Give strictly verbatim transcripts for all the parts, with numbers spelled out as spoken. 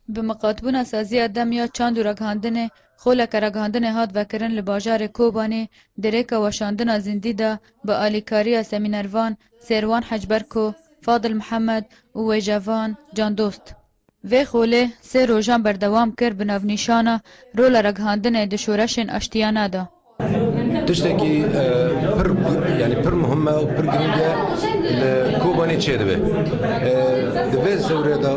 Bi miqatbûna saziya dem ya çand û raghandinê, xoleke raghandinê hat vekirin li bajarê Kobanê, di rêka weşandina zindî de bi alîkariya semînervan Sêrwan Hecberko, Fadil Mihemed û Wêjevan Candost. Vê xolê sê rojan berdewam kir bi navnîşana rola raghandinê di şoreşên aştiyane de. Tiştekî, e, pir, yanî pir muhim e û pir giring e li Kobanê çêdibe. E, di vê sewrê de,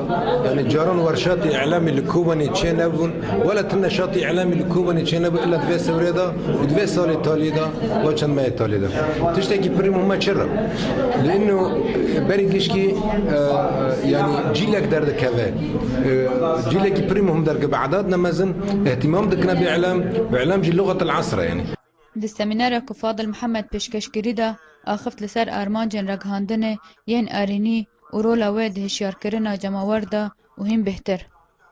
yanî caran werşatê îlamî li Kobanê çênebûn, wela tu neşatê îlamî li Kobanê çênebû illa di vê sewrê de û di vê salê talî de, wa çend mehê talî de. Tiştekî pirî muhim e çi re? Li ino berî gişkî, e, yanî cîlek derdikeve. E, cîlekî pirî muhim derkeve. Edat ne mezin, îhtîmam dikine bi îlam, bi îlam jî luxet el esr e yanî. Di semînera ku Fadil Mihemed pêşkeş kirî de, axift li ser armancên raghandinê yên erênî û rola wê di hişyarkirina cemawer de û hîn bêhtir.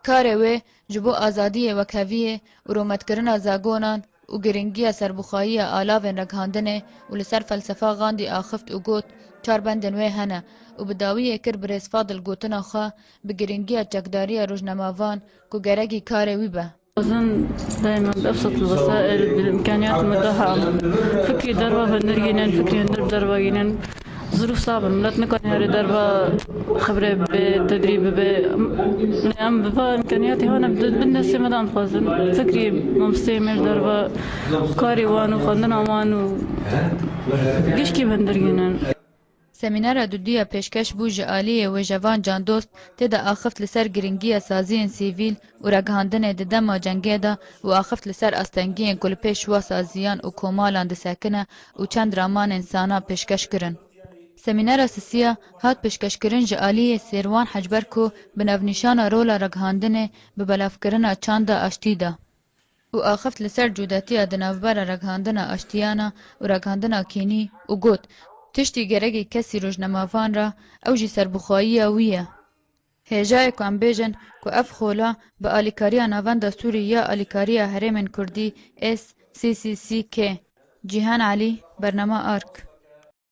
Karê wê ji bo azadiyê wekheviyê û rûmetkirina zagonan û giringiya serbixweyiya alavên raghandinê û li ser felsefa Gandî axift û got, çar bendên wê hene û bi dawiyê kir birêz Fadil gotina xwe bi giringiya çekdariya rojnamavan ku gerekî karê wî be. Dixwazin daîma bi ebsat el-wesaîl, bi îmkaniyat mutaha fikrî derva vendirgînin, fikrî hundir derva gînin. Zirûf sax bin, milet nikane herê derva xebre bibe, tedrîb bibe. Em, em bi va îmkaniyatê hane bi, bin destê me de em dixwazin. Fikrî mamosteyê me ji derva karê wan û xwendina wan û gişkî vendirgînin. Semînera dudiya pêşkeş bû ji aliyê Wêjevan Candost, tê de axift li ser giringiya saziyên sivîl û raghandinê di dema cengê de û axift li ser astengiyên ku li pêş wa saziyan û komalan disekine û çend ramanên sana pêşkeş kirin. Semînera sisiya hat pêşkeşkirin ji aliyê Sêrwan Hecberko bi navnîşana rola raghandinê bi belavkirina çanda aştî de. Û axift li ser cûdetiya di navbera raghandina aştiyana û raghandina kînî û got, tiştî gerekî kesî rojnamavan re, ew jî serbixweyiya wî ye. Hêjayê ku em bêjin ku ev xola bi alîkariya Navenda Sûrî ya Alîkariya Herêmên Kurdî, S C C C K, Cîhan Elî, Bernama Ark.